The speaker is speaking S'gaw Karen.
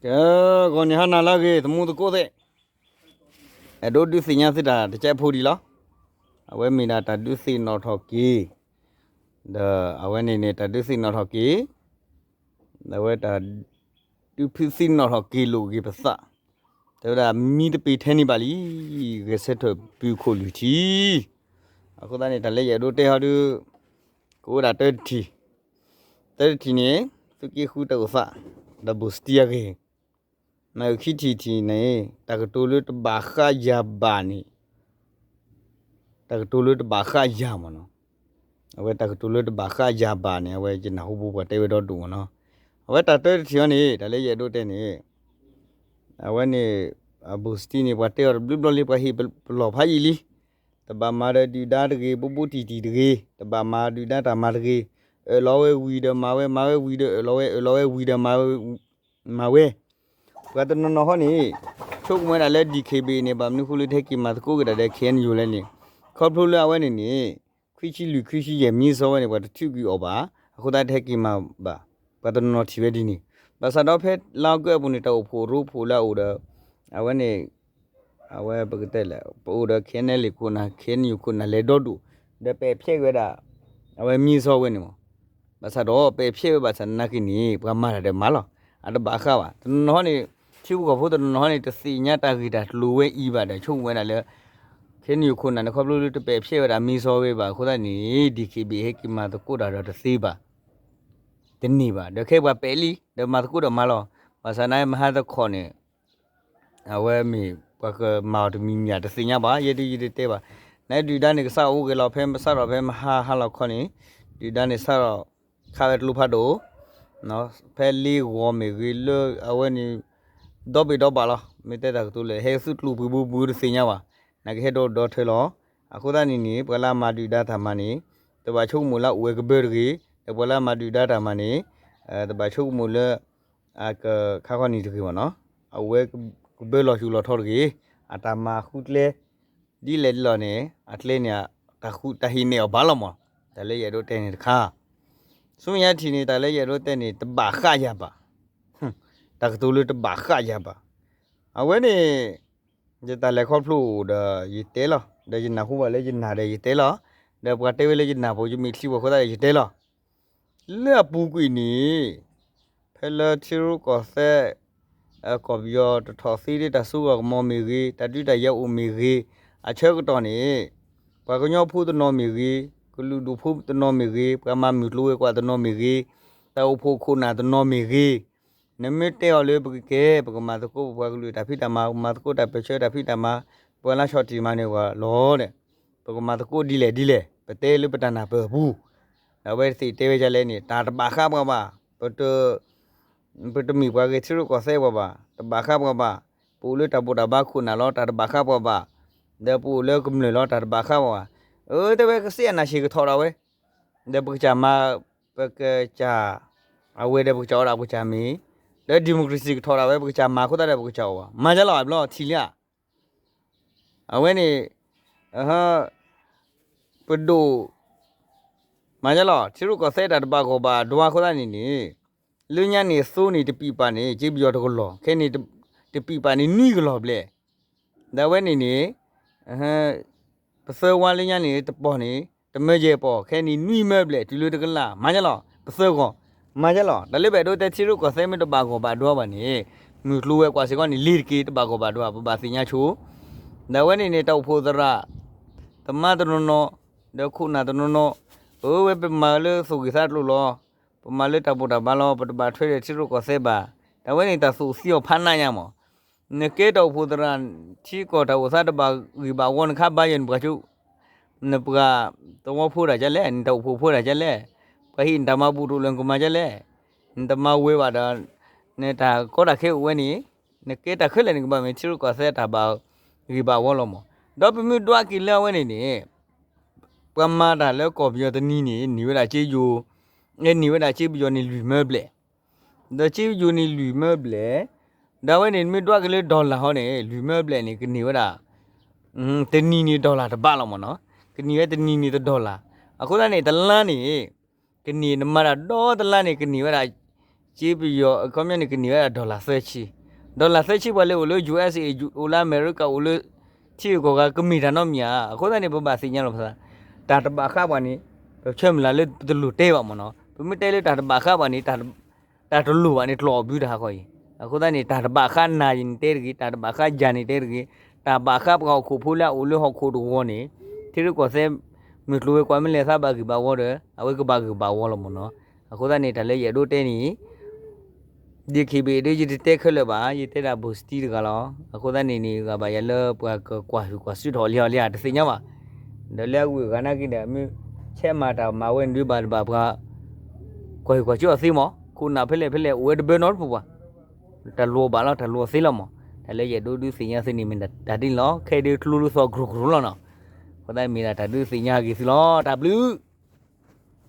ကဲ, ဂီၤန့ၣ်ဟါနၤလၢအဂ့ၤ သမူသကိးသ့ၣ်, အဲၣ်ဒိးဒုးသ့ၣ်ညါသုတၢ်တကဲးဖိဒံးလီၤ. အဝဲမ့ၢ်ဒၣ်တၢ်ဒုးသ့ၣ်နီၣ်ထီၣ်က့ၤ, ဒီးအဝဲန့ၣ်န့ၣ် တၢ်ဒုးသ့ၣ်နီၣ်ထီၣ်က့ၤ, အဝဲတၢ်ဒုးဖုးသ့ၣ်နီၣ်ထီၣ်က့ၤလိာ်က့ၤပသး, တဲဝဲဒၣ်မံတပ့ၤထဲန့ၣ်ဘၣ်လံ, ဂဲၤဆၢထၢၣ်ပုၢ်ခိၣ်လွံၢ်ထံၣ်. အဃိသတးန့ၣ် တၢ်လၢယအဲၣ်ဒိးတဲဟီဒုး ကအိၣ်ဝဲဒၣ်တၢတထံၣ်, တၢတထံၣ်န့ၣ် သုးက့ဃုတၢ်အိၣ်သး ဒီးဘိၣ်စတံအဂ့ၢ်, မ့ၢ်ခံထံၣ်တထံၣ်န့ၣ် တၢ်ကတိၤလၢတဘၣ်ဃးယၤဘၣ်န့ၣ်, တၢ်ကတိၤလၢတဘၣ်ဃးယၤမ့ၢ်နီၤ, အဝဲတၢ်ကတိၤလၢတဘၣ်ဃးယၤဘၣ်န့ၣ် အဝဲယနၢ်ဟူဘိပှၤတဲဝဲဒီဒိၣ်မ့ၢ်နီၤ, အဝဲတၢ်တၢတထံၣ်အံၤန့ၣ် တၢ်လၢယအဲၣ်ဒိးတဲန့ၣ် အဝဲန့ၣ် အဘိၣ်စတံန့ၣ် ပှၤတဲအီၤတဘျုးဘျီလံ ပှၤဟ့ၣ်ပလီၢ်ဖးယံာ်လံ, တဘၣ်မၤဒီးဒုၣ်ဒါတဂ့ၤ ဘိဘိတံၢ်တံၢ်တဂ့ၤ, တဘၣ်မၤဒုၣ်ဒါတၢ်မၤတဂ့ၤ, အၢၣ်လီၤဝဲဝံၤဒီးမၤဝဲ, မၤဝဲဝံၤဒီးအၢၣ်လီၤဝဲ, အၢၣ်လီၤဝဲဝံၤဒီးမၤဝဲ, မၤဝဲ, ပှၤတနီၤနီၤဟီန့ၣ် ဆိကမိၣ်ဝဲဒၣ်လၢ DKBA န့ၣ် ဘၣ်မနုၤဃိလၢတဟဲက့ၤမၤသကိးက့ၤတၢ်ဒီး KNU လဲၣ်န့ၣ်, ခီဖျိလၢအဝဲန့ၣ်န့ၣ် ခွံဆံလွံၢ်ခွံဆံယဲၢ်မံစီဝဲန့ၣ် ပှၤတထုးကွံာ်အီၤဘၣ်, အဃိသတးတဟဲက့ၤမၤဘၣ်, ပှၤတနီၤနီၤထံၣ်ဝဲဒ်န့ၣ်, ဘၣ်ဆၣ်ဒီးဖဲလါအီကူးအပူၤန့ၣ် တၢ်အိၣ်ဖှိၣ်ရိဖှိၣ်လၢအအိၣ်ဒီး အဝဲန့ၣ် အဝဲပကတဲလဲၣ် ပအိၣ်ဒီး KNLA ခိၣ်နၢ် KNU ခိၣ်နၢ်လဲၤဒီဒိၣ်, ဒီးပဲာ်ဖျဲးဝဲဒၣ် အဝဲမံစီဝဲန့ၣ်မး, ဘၣ်ဆၣ်ဒီးပဲာ်ဖျဲးဝဲဘၣ်ဆၣ်သနာ်က့န့ၣ် ပှၤမၤတၢ်ဒီးမၤလီၤ, အတဘၣ်ဃးဘၣ်, တနီၤနီၤဟီန့ၣ် ထံဖိကီၢ်ဖိတနီၤနီၤဟီန့ၣ် တသ့ၣ်ညါတၢ်ဂ့ၢ်တၢ်ကျိၤဝဲအံၤဘၣ်ဒီး ဆိကမိၣ်ဝဲဒၣ်လၢ KNU ခိၣ်နၢ်န့ၣ် ခီဖျိလၢတပဲာ်ဖျဲးဝဲဒၣ်မံစီဝဲဘၣ်အဃိသတးန့ၣ် DKBA ဟဲက့ၤမၤသကိးတၢ်ဒီးတသ့ဘၣ်, တန့ၢ်ဘၣ်, ဒီးခဲအံၤပှၤပဲာ်လံ ဒီးမၤသကိးဒီးမၤလီၤ, ဘၣ်ဆၣ်သနာ်က့မဟါတခီန့ၣ် အဝဲမ့ၢ်ပှၤကမၤအီၤတမံၤမံၤ တသ့ၣ်ညါဘၣ်, ယဲဒ်ယတဲဘၣ်, နဒုၣ်ဒါန့ၣ် ကစးအိၣ်ဂဲၤလီၤ ဖဲစးထီၣ်ဖဲမဟါဟါလီၤခီန့ၣ်, ဒုၣ်ဒါန့ၣ်စးထီၣ်ခးဝဲတကျိဖးဒိၣ်, ဖဲလ့ဂီၤမ့ၢ်ဂ့ၤလၢအဝဲန့ၣ် ဒီဘ့ၣ်ဒီဘၣ်လီၤ, မ့ၢ်တဲတၢ်ကတိၤလဲၣ် ဟဲသုးကျိၤပှ့ၤဘိဘိတသ့ၣ်ညါဘၣ်, နာ်က့ဟဲဒီးဒီထဲလီၤ, အဃိသတးန့ၣ်န့ၣ် ပှၤလၢအမၤဒုၣ်ဒါတၢ်မၤန့ၣ် တဘၣ်ဆိကမိၣ်လၢအိၣ်ဝဲကဘၢတဂ့ၤ, ဒီးပှၤလၢအမၤဒုၣ်ဒါတၢ်မၤန့ၣ် တဘၣ်ဆိကမိၣ်လၢ အကခါခီနံၤတဂ့ၤမ့ၢ်နီၤ, အဝဲကဘၢလီၤဆူၣ်လီၤထီတဂ့ၤ, အတၢ်မၤဃုကျဲ ဒ်လဲၣ်ဒ်လဲၣ်န့ၣ် အကျဲန့ၣ် တၢ်ဟ့ၣ်နဲၣ်အီၤဘၣ်လီၤမး, တၢ်လၢယအဲၣ်ဒိးတဲန့ၣ်တခါ, ဆူမဲာ်ညါထံၣ်န့ၣ် တၢ်လၢယအဲၣ်ဒိးတဲန့ၣ် တဘၣ်ဃးယၤဘၣ်, တၢ်ကတိၤလၢတဘၣ်ဃးယၤဘၣ်, အဝဲန့ၣ် ယတၢ်လဲၤခီဖျိအိၣ်ဒီးယတဲလီၤ, ဒီးယနၢ်ဟူဘၣ်လၢယနၢ်ဒီးယတဲလီၤ, ဒီးပှၤတဲဝဲလၢယနၢ်ဖိယမ့ၢ်ချံဝဲအဃိသတးဒီးယတဲလီၤ လၢအပူၤကွံာ်န့ၣ် ဖဲလၢထံရူၢ်ကီၢ်သဲး ကီၢ်ပယီၤတထီၣ်သ့ဒ်တၢ်စိကမီၤမ့ၢ်ဂ့ၤ, တၢ်ဒုးတၢ်ယၤအိၣ်မ့ၢ်ဂ့ၤ, အဆၢကတီၢ်န့ၣ် ပှၤကညီဖိတနီၤမ့ၢ်ဂ့ၤ, ကလုာ်ဒူၣ်ဖိတနီၤမ့ၢ်ဂ့ၤ, ပှၤမၤမုၢ်ကျိၤဝဲၤကွာ်တနီၤမ့ၢ်ဂ့ၤ, တၢ်အိၣ်ဖှိၣ်ခိၣ်နၢ်တနီၤမ့ၢ်ဂ့ၤ, နမ့ၢ်တဲအီၤလၢပကကဲ ပကမၤသကိးပပှၤကလုာ်တၢ်ဖံးတၢ်မၤ, ပကမၤသကိးတၢ်ပၢဆှၢတၢ်ဖံးတၢ်မၤ, ပှၤလၢဆီၣ်တံၢ်မၤနၢၤပှၤလီၤဒီး ပကမၤသကိးဒ်လဲၣ်ဒ်လဲၣ် ပတဲလၢပတၢ်နၢ်ပၢၢ်အပူၤ, ဒီးအဝဲသ့ၣ်တဲဝဲဒ်လဲၣ်န့ၣ် တၢ်တဘၣ်ဃးပှၤဘၣ်, ပ ပတမ့ၢ်ပှၤဂဲၤထံရူၢ်ကီၢ်သဲးပှၤဘၣ်, တဘၣ်ဃးပှၤဘၣ်, ပအိၣ်လၢတၢ်ဘူၣ်တၢ်ဘါခိၣ်နၢ်လီၤ တၢ်တဘၣ်ဃးပှၤဘၣ်, ဒီးပအိၣ်လၢကမျၢၢ်လီၤ တၢ်တဘၣ်ဃးပှၤဘၣ်, အၢ တဲဝဲကစ့အနၢ်ဆံးကထီၣ်ဒၣ်ဝဲ, ဒီးပကစၢ်မၤ, ပကစၢ်, အဝဲဒီးပကစၢ်အီၣ်ဒၣ်ပကစၢ်မ့ၢ်, ဒီး democracy ကထီၣ်ဒၣ်ဝဲ ပကစၢ်မၤအဃိသတးဒီးပကစၢ်အီၣ်ဘၣ်, မၤယါလီၤ အဘျီထံၣ်လံဧါ အဝဲန့ၣ်, ပဒိၣ်, မၤယါလီၤ ထံရူၢ်ကီၢ်သဲးတၢ်တဘၣ်ဂီၢ်ဘၣ်ဒွါအဃိသတးန့ၣ်န့ၣ်, လၢညါန့ၣ်အသိန့ၣ်တပံာ်ပာ်န့ၣ် က့ပယီၤတကလီၢ်, ခဲန့ၣ်တပံာ်ပာ်န့ၣ်နွံကလီၢ်ဘျဲၣ်, ဒီးအဝဲန့ၣ်န့ၣ် ပသၢဝါလၢညါန့ၣ်တပီၢ်န့ၣ် တမၢယဲၢ်ပီၢ်, ခဲန့ၣ်နွံမၢဘျဲၣ် တုၤလၢတကလး, မၤယါလီၤ ပသၢဂီၢ်, မၤယါလီၤ တၢ်လၢပအဲၣ်ဒိးတဲထံရူၢ်ကီၢ်သဲးမ့ၢ်တဘၣ်ဂီၢ်ဘၣ်ဒွါဘၣ်န့ၣ်, မုၢ်ကျိၤဝဲၤကွာ်စ့ၢ်ကီးန့ၣ် လ့ၤတက့ၤ တဘၣ်ဂီၢ်ဘၣ်ဒွါ ပဘၣ်သ့ၣ်ညါဆိ, ဒီးအဝဲန့ၣ်န့ၣ် တၢ်အိၣ်ဖှိၣ်သရၣ်, သမါတနီၤနီၤ, ဒီးခိၣ်နၢ်တနီၤနီၤ, အဝဲပမၤလၢသူၣ်ဂ့ၤသးကျိၤလီၤ, ပမၤလၢတၢ်ဘူၣ်တၢ်ဘါလီၤ ပတဘၣ်ထွဲဒီးထံရူၢ်ကီၢ်သဲးဘၣ်, တၢ်ဝဲန့ၣ်တၢ်သူၣ်သံအီၤဖးနးညါမး နကဲတၢ်အိၣ်ဖှိၣ်သရၣ် ထံကီၢ်တၢ်အိၣ်သးတဘၣ်ဂ့ၤဘၣ်ဝီ နခါဘါယွၤနပှၤကၠိ, နပှၤသဝီဖိတၢ်ကလဲၣ်, နတၢ်အိၣ်ဖှိၣ်ဖိတၢ်ကလဲၣ်, ပှၤဟံၣ်နတၢ်မၤဘူၣ်တအိၣ်လၢနကမၤကလဲၣ်, နတမၤဝဲဘၣ်ဒီး နတၢ်ကီတၢ်ခဲအိၣ်ဝဲန့ၣ်, နကဲတၢ်ခဲလၢာ် နကဘၣ်မ့ၢ်ထံရူၢ်ကီၢ်သဲးတၢ်ဘၣ်ဂ့ၤဘၣ်ဝီလီၤမး, ဒီးပမ့ၢ်ဒွးက့ၤလၢအဝဲန့ၣ်န့ၣ် ပှၤမၤတၢ်လၢကီၢ်ပယီၤတနံၤန့ၣ် န့ၢ်ဝဲဒၣ်က့ယိၤ, န့ၢ်ဝဲဒၣ်က့ပယီၤန့ၣ်လွံၢ်မၢဘျဲၣ်, ဒီးစ့ပယိၤန့ၣ်လွံၢ်မၢဘျဲၣ်, ဒီးအဝဲန့ၣ် နမ့ၢ်ဒွးက့ၤလၢ dollar ဟီန့ၣ် လွံၢ်မၢဘျဲၣ်န့ၣ် ကန့ၢ်ဝဲဒၣ် တနံၤန့ၣ် dollar တဘးလီၤမ့ၢ်နီၤ, ကန့ၢ်ဝဲတနံၤန့ၣ် တ dollar, အဃိသတးန့ၣ် တလါန့ၣ် ကန့ၢ်နမၤတၢ်ဒီတလါန့ၣ် ကန့ၢ်ဝဲဒၣ် စ့ပယီၤအခီပညီန့ၣ် ကန့ၢ်ဝဲဒၣ် dollar သၢဆံ, dollar သၢဆံ ပှၤလၢအိၣ်လၢ ယူၣ်အဲစ့ အိၣ်လၢအမဲရကၤ အိၣ်လၢ ထံဂုၤကီၢ်ဂၤ ကမ့ၢ်တၢ်နီတမံၤဧါ. အဃိသတးန့ၣ် ပဘၣ်သ့ၣ်ညါလီၤပသး, တၢ်တဘၣ်ဃးပှၤန့ၣ် ပဆၢမုၢ်လၢ်လၢပတလိၣ်တဲဘၣ်မ့ၢ်နီၤ, ပမ့ၢ်တဲလၢတၢ်တဘၣ်ဃးပှၤန့ၣ် တၢ်တလိၣ်ဘၣ်န့ၣ် ကျိးအီၤဘုတဟးဃီအံၤ, အဃိသတးန့ၣ် တၢ်တဘၣ်ဃးနၤယံၤန့ၣ်တဲတဂ့ၤ, တၢ်တဘၣ်ဃးယၤန့ၣ်တဲတဂ့ၤ, တၢ်ဘၣ်ဃးပှၤဟီၣ်ခိၣ်ဖိလၢအအိၣ်လၢဟီၣ်ခိၣ်တဝီၤန့ၣ်, ထံရူၢ်ကီၢ်သဲး မုၢ်ကျိၤဝဲၤကွာ်မ့ၢ်လဲၤသးဘၣ်ဂ့ၢ်ဘၣ်ဝီဒီး အဝဲကဘၣ်ဂ့ၢ်ဘၣ်ဝီလီၤမ့ၢ်နီၤ. အဃိသတးန့ၣ် တၢ်လၢယအဲၣ်ဒိးတဲန့ၣ် ဒ်ခ့ဘ့ၣ်ဒ်ယတတဲခဲလၢာ်ဘၣ်, ယတဲဒၣ်ဘိၣ်စတံတဂၤလီၤ. အဃိသတးန့ၣ်န့ၣ် ဂၤဘၣ်ယၤလၢပှၤကကွၢ်ဟုၣ်ကွၢ်စုထီၣ်လံအီၤလံဧါ တသ့ၣ်ညါဘၣ်. ဒီးလၢအဂုၤအဂၤနာ်က့ဒီး မ့ၢ်ဆဲးမၤတၢ်မၤဝဲန့ၣ်ဒုးဘၣ်တဘၣ်ပှၤ ကွၢ်ဟုၣ်ကွၢ်စုအီၤသ့မး, ခိၣ်နၢ်ဖဲလဲၣ်ဖဲလဲၣ်အိၣ်ဝဲတဘၢနီတပူၤဘၣ်. တၢ်လိၣ်ဘၣ်လီၤ, တၢ်လိၣ်သ့လီၤမး. တၢ်လၢယအဲၣ်ဒိးဒုးသ့ၣ်ညါသုန့ၣ်မ့ၢ်တၢ်ဒ်န့ၣ်လီၤ. ခဲအံၤဒုးကျိလူသီၣ်ကရူၢ်ကရူၢ်လီၤနီၤ. အဃိသတးမ့ၢ်ဒၣ်တၢ်ဒုးသ့ၣ်ညါက့ၤသုလီၤ. တၢ်ဘျုး